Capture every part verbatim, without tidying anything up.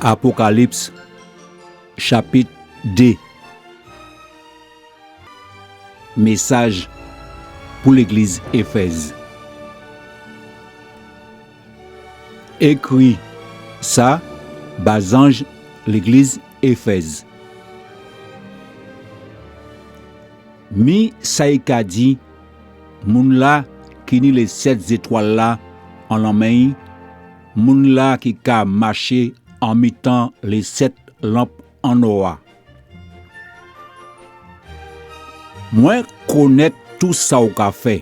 Apokalips, chapit dé. Mésaj pou légliz Éfèz. Ékri sa ba zanj légliz Éfèz. Mi sa i ka di moun-la ki ni lé sèt zétwal-la an lanmen'y, moun-la ki ka maché an mitan lé sèt lanp an nò a. Mwen konnèt tou sa ou ka fè,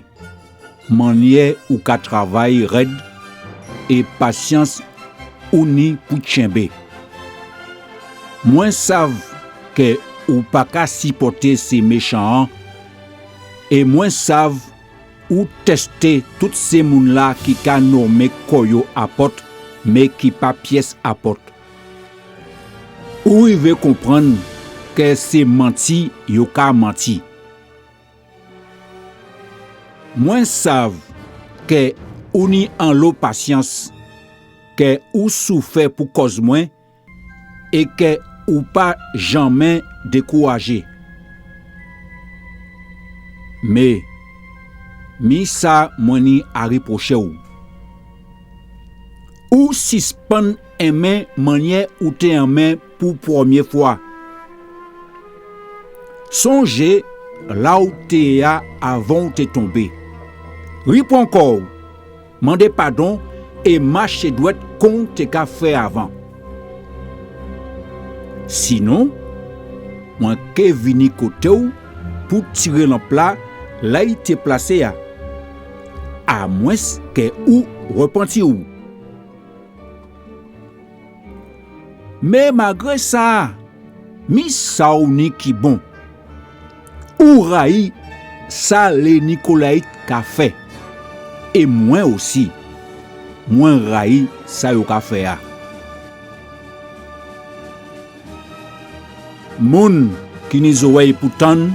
mannyè ou ka travay rèd é pasyans ou ni pou tyenbé. Mwen sav kè ou pa ka sipòté sé méchan-an, é mwen sav ou tèsté tout sé moun-la ki ka nonmen kò yo apòt, men ki pa pyès apòt. Ou rivé konprann kè sé manti yo ka manti. Mwen sav kè ou ni anlo pasyans, kè ou soufè pou kòz mwen, é kè ou pa janmen dékourajé. Men, mi sa mwen ni a ripwoché ou. Ou sispann enmen mannyè ou té enmen pou prèmyé fwa. Sonjé la ou té yé a avan ou té tonbé. Riprann kò'w, mandé padon é maché dwèt kon ou té ka fè avan. Sinon, mwen ké vini koté'w pou tiré lanp-la la i té plasé a, amwens kè ou répanti'w. Men malgré sa, mi sa ou ni ki bon. Ou rayi sa lé Nikolayit ka fè. É mwen osi, mwen rayi sa yo ka fè a. Moun ki ni zòrèy pou tann,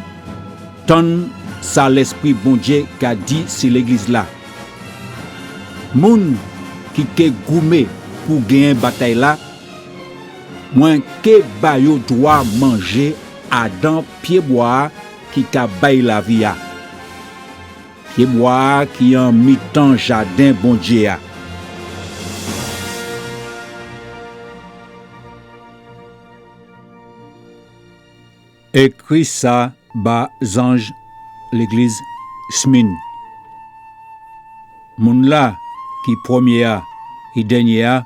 tann sa Lèspri Bondyé ka di sé légliz-la. Moun ki ké goumé pou genyen batay-la, mwen ké ba yo dwa manjé adan pyébwa-a ki ka bay lavi a, pyébwa-a ki an mitan jaden Bondyé a. Ékri sa ba zanj légliz Smin. Moun-la ki prèmyé a, ki dènyé a,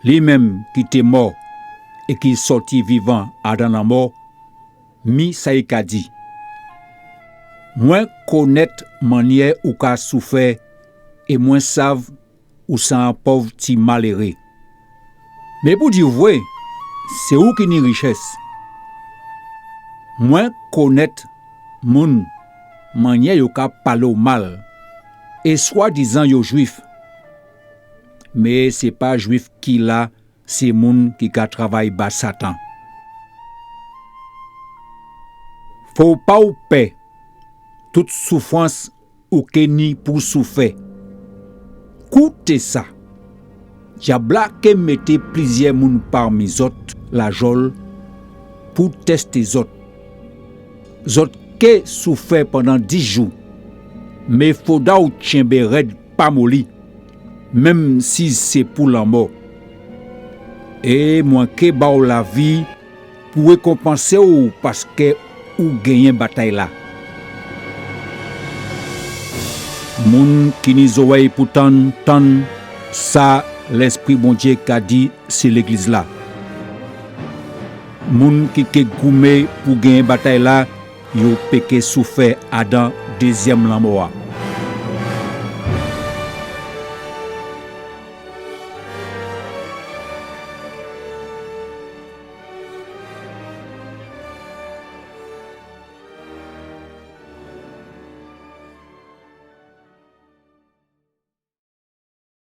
li menm ki té mò é ki sòti vivan adan lanmò, mi sa i ka di. Mwen konnèt mannyè ou ka soufè, é mwen sav ou sé an pòv ti maléré. Men pou di vré, sé ou ki ni richès. Mwen konnèt moun, mannyè yo ka palé'w mal, é swadizan yo Jwif. Men sé pa Jwif ki la, sé moun ki ka travay ba Satan. Fò pa'w pè tout soufrans ou ké ni pou soufè. Kouté sa, dyab-la ké mété plizyè moun pami zòt lajòl pou tèsté zòt. Zòt ké soufè pandan dis jou, men fodra ou tyenbé rèd, pa moli, menm si sé pou lanmò. É mwen ké ba'w lavi pou rékonpansé'w paskè ou genyen batay-la. Moun ki ni zòrèy pou tann, tann sa Lèspri Bondyé ka di sé légliz-la. Moun ki ké goumé pou genyen batay-la, yo pé ké soufè adan dézyèm lanmò a.